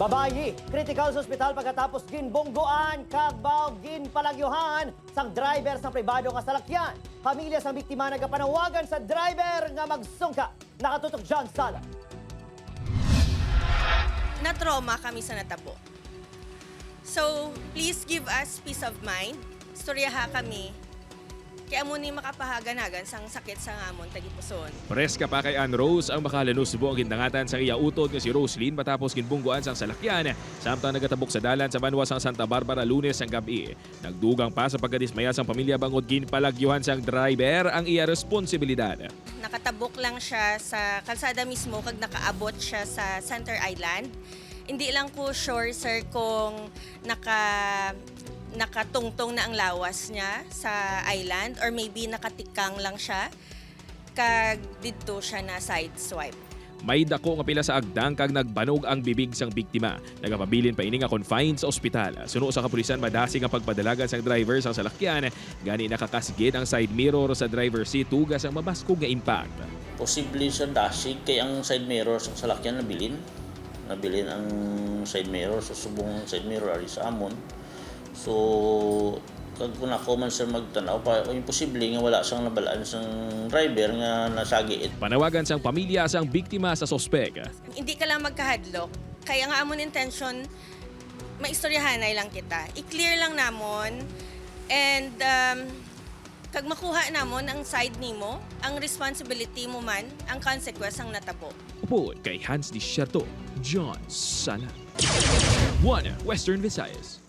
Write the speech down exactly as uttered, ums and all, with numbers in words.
Babayi, kritikal sa ospital pagkatapos ginbungguan kag mao ginpalagyuhan sang driver sang pribado nga salakyan. Pamilya sang biktima nagapanawagan sa driver nga magsungka. Nakatutok John Sala. Na-trauma kami sa natabo. So, please give us peace of mind. Istoryaha kami. Kay amo ni makapahaganagan sang sakit sa amon tagipusoon. Preska pa kay Ann Rose ang makahalanusbo ang gindangatan sang iya utod nga si Roslyn matapos ginbungguan sang salakyan samtang nagatabok sa dalan sa banwa sang Santa Barbara Lunes sang gab-i. Nagdugang pa sa pagkadismaya sang pamilya bangod ginpalagyuhan sang driver ang iya responsibilidad. Nakatabok lang siya sa kalsada mismo kag nakaabot siya sa Center Island. Hindi lang ko sure, sir, kung naka nakatungtong na ang lawas niya sa island or maybe nakatikang lang siya kag didto siya na sideswipe. May dako nga pila sa agdang kag nagbanog ang bibig sang biktima. Nagapabilin pa ini nga confined sa ospital. Suno sa kapulisan, madasig ang pagpadalagan sang driver sang salakyan, gani nakakasgit ang side mirror sa driver seat tuga sang mabaskog nga impact. Posible sa dasig kay ang side mirror sang salakyan nabilin. Nabilin ang side mirror, so subong ang side mirror ari sa amon. So kag kung ako man sir magtanaw pa, imposible nga wala sang nabalaan sang driver nga nasagi. Panawagan sang pamilya sang biktima sa suspek. Hindi ka lang magkahadlok. Kaya nga amon intention, maistoryahanay lang kita. I-clear lang namon and um, kag makuha namon ang side nimo, ang responsibility mo man, ang consequence ang natabo. Upod kay Hans Desierto, John Sala. One Western Visayas.